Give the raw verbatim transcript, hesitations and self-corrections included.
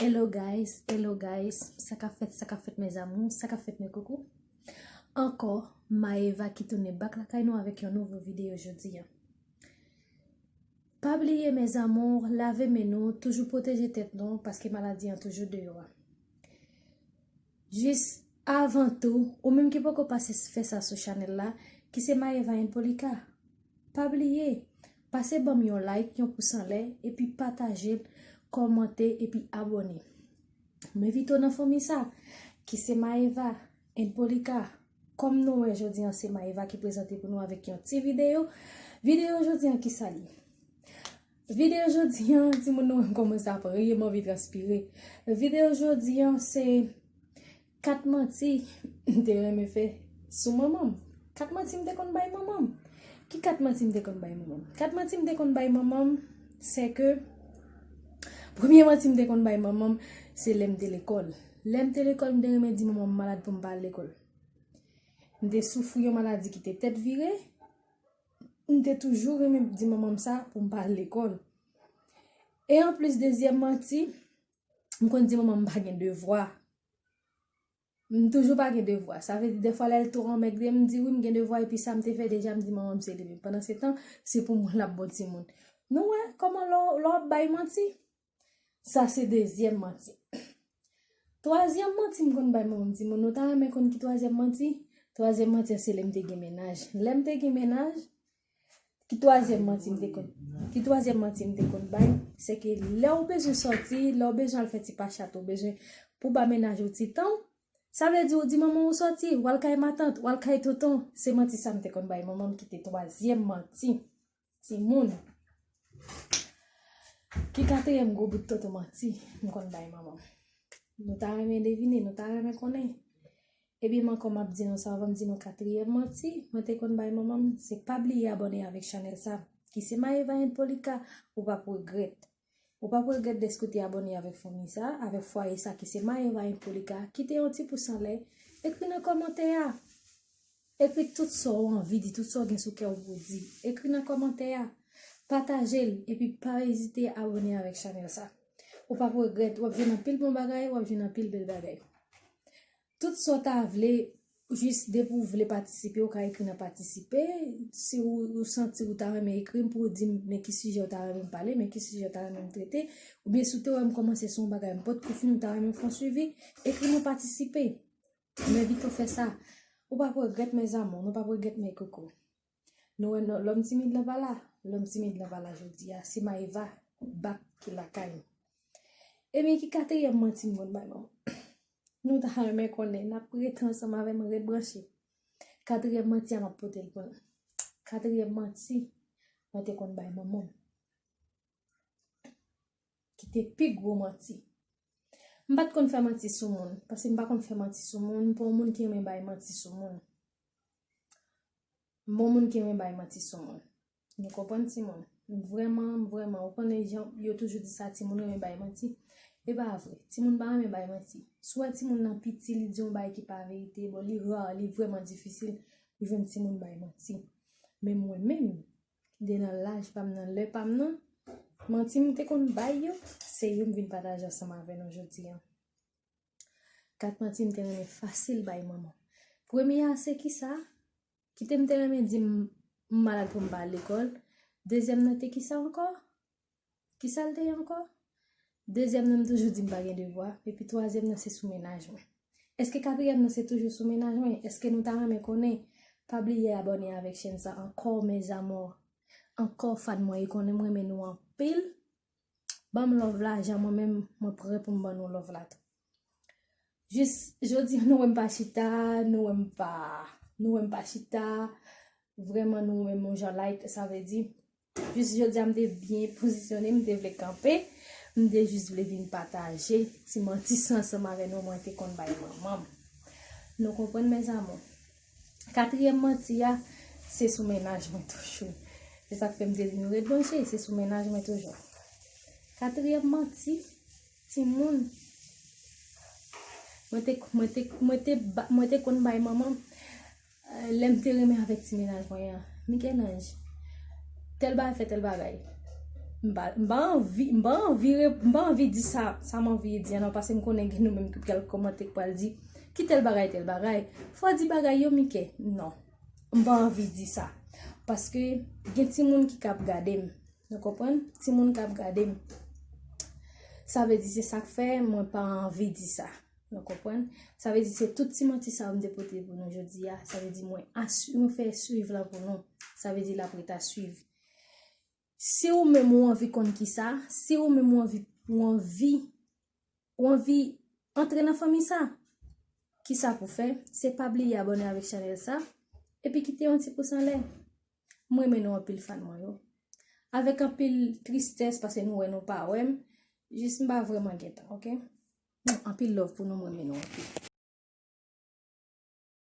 Hello guys, hello guys, sa k ap fèt, sa k ap fèt mes amours, sa k ap fèt mes coucous? Ankò, Maëva ki tounen back lakay nou avèk yon nouvo videyo jodi a. Pa bliye mes amours, lave men nou, toujou pwoteje tèt nou paske maladi an toujou deyò a. Jis avan tou, ou menm ki poko pase fè sa sou chanèl la, ki se Maëva and Polika. Pa bliye, pase ban m yon like, yon pous anlè, epi pataje l, kòmante, epi abòne. M envite w nan fanmi sa, ki se Maëva and Polika. Kòm nou wè jodi an se Maëva ki prezante pou nou avèk yon ti videyo. Videyo jodi an ki sa li? Videyo jodi an, timoun nou wè m kòmanse ap ri, m anvi transpire. Videyo jodi an se kat manti m te renmen fè sou manman m. Kat manti m te konn bay manman m. Ki kat manti m te konn bay manman m? Kat manti m te konn bay manman m, se ke premye manti m te konn bay manman m, se lè m te lekòl. Lè m te lekòl, m te renmen di manman m malad pou m pa al lekòl. M te soufri yon maladi ki te tèt vire. M te toujou renmen di manman m sa pou m pa al lekòl. E anplis, dezyèm manti, m konn di manman m pa gen devwa. M toujou pa gen devwa. Sa vle di, dèfwa, lè l tou anmègde m, m di, "Wi, m gen devwa, epi sa m te fè deja," m di manman m se li menm. Pandansetan, se pou mwen l ap bon timoun. Nou wè kòman lè w, lè w ap bay manti? Sa se dezyèm manti. Twazyèm manti m konn bay manman m, timoun, nou ta renmen konn ki twazyèm manti? Twazyèm manti an se lè m te gen mennaj. Lè m te gen mennaj, ki twazyèm manti m te konn, ki twazyèm manti m te konn bay, se ke lè w bezwen sòti, lè w bezwen al fè ti pachat, ou bezwen pou ba mennaj ou ti tan, sa vle di ou di manman w sòti, w al kay matant, w al kay tonton. Se manti sa m te konn bay manman m ki te twazyèm manti. Timoun. Ki katriyèm gwo bout tonton manti m konn bay manman m? Nou ta renmen devine, nou ta renmen konnen. Ebyen, man, kòm m ap di nou sa, avan m di nou katriyèm manti mwen te konn bay manman m, se pa bliye abòne avèk chanèl sa, ki se Maëva and Polika, ou p ap regrèt. Ou p ap regrèt dèske w te abòne avèk fanmi sa, avèk fwaye sa ki se Maëva and Polika, kite yon ti pous anlè, ekri nan kòmantè a. Ekri tout sa w anvi di, tout sa w gen sou kè w pou w di. Ekri nan kòmantè a. Pataje l, epi pa ezite abòne avèk chanèl sa. Ou p ap regrèt, w ap jwenn anpil bon bagay, w ap jwenn anpil bèl bagay. Tout sa w ta vle, jis depi w vle patisipe, ou ka ekri nan patisipe. Si ou, ou santi ou ta renmen ekri m pou w di m men ki sijè w ta renmen m pale, men ki sijè w ta renmen m trete, oubyen si w te wè m kòmanse sou yon bagay, m potko fini, ou ta renmen m fè yon swivi, ekri nan patisipe. M envite w fè sa. Ou p ap regrèt mes amours, nou p ap regrèt mes coucous. Nou wè non, lòm timid lan pa la. Lòm timid lan pa la jodi a. Se Maëva back ki lakay nou. Ebyen, ki katriyèm manti m konn bay manman m? Nou ta renmen konnen, n ap rete ansanm avè m, ret branche. Katriyèm manti a m ap pote l pou nou. Katriyèm manti mwen te konn bay manman m, ki te pi gwo manti. M pa t konn fè manti sou moun, paske m pa konn fè manti sou moun, m pa yon moun ki renmen bay manti sou moun. M pa yon moun ki renmen bay manti sou moun. Nou konprann, timoun? M vrèman, m vrèman, ou konnen jan yo toujou di sa, timoun renmen bay manti. E pa vre, timoun pa renmen bay manti. Si w wè timoun nan piti, li di yon bagay ki pa verite, bon, li ra, li vrèman difisil pou jwenn timoun bay manti. Men mwen menm, de nan laj pa m nan, lè pa m nan, manti m te konn bay yo, se yo m vin pataje ansanm avè nou jodi a. Kat manti m te renmen fasil bay manman. Premye a se kisa? Kite m te renmen di m, m malad pou m pa al lekòl. Dezyèm nan te kisa ankò? Kisa l te ye ankò? Dezyèm nan m toujou di m pa gen devwa. Epi twazyèm nan se sou mennaj mwen. Èske katriyèm nan se toujou sou mennaj mwen? Èske nou ta renmen konnen? Pa bliye abòne avèk chèn sa ankò, mes amours. Ankò, fan mwen, e konnen m renmen nou anpil. Ban m love la, jan mwen menm, mwen prè pou m ban nou love la tou. Jis jodi a, nou wè m pa chita, nou wè m pa, nou wè m pa chita. Vrèman, nou wè m yon jan like, sa vle di, jis jodi a, m te byen pozisyone, m te vle kanpe, m te jis vle vin pataje ti manti sa ansanm avè nou, mwen te konn bay manman m. Nou konprann, mes amours? Katriyèm manti a, se sou mennaj mwen toujou. Se sa k fè m te di nou ret branche, se sou mennaj mwen toujou. Katriyèm manti, timoun. Mwen te, mwen te, mwen te, ba- mwen te konn bay manman m, eh, lè m te renmen avèk ti mennaj mwen an. Michel-Ange, tèl bagay fè tèl bagay. M pa, m pa anvi, m pa anvi, re- m pa anvi di sa, sa m anvi di an non, paske m konnen gen nou menm ki pral kòmante, ki pral di, ki tèl bagay, tèl bagay. Fò di bagay yo, Mike. Non. M pa anvi di sa. Paske gen timoun ki kab gade m. Nou konprann? Timoun kab gade m. Sa vle di se sa k fè mwen pa anvi di sa. Nou konprann? Sa vle di se tout ti manti sa yo m te pote pou nou jodi a. Sa vle di mwen asu, mwen fè swiv la pou nou. Sa vle di l ap ret a swiv. Si ou menm ou anvi konn kisa, si ou menm ou anvi, ou anvi, ou anvi antre nan fanmi sa, kisa pou fè? Se pa bliye abòne avèk chanèl sa, epi kite yon ti pous anlè. Mwen renmen nou anpil fan mwen yo. Avèk anpil tristès, paske nou wè nou pa wè m, jis m pa vrèman gentan, oke? Non, anpil love pou nou, mwen renmen nou anpil.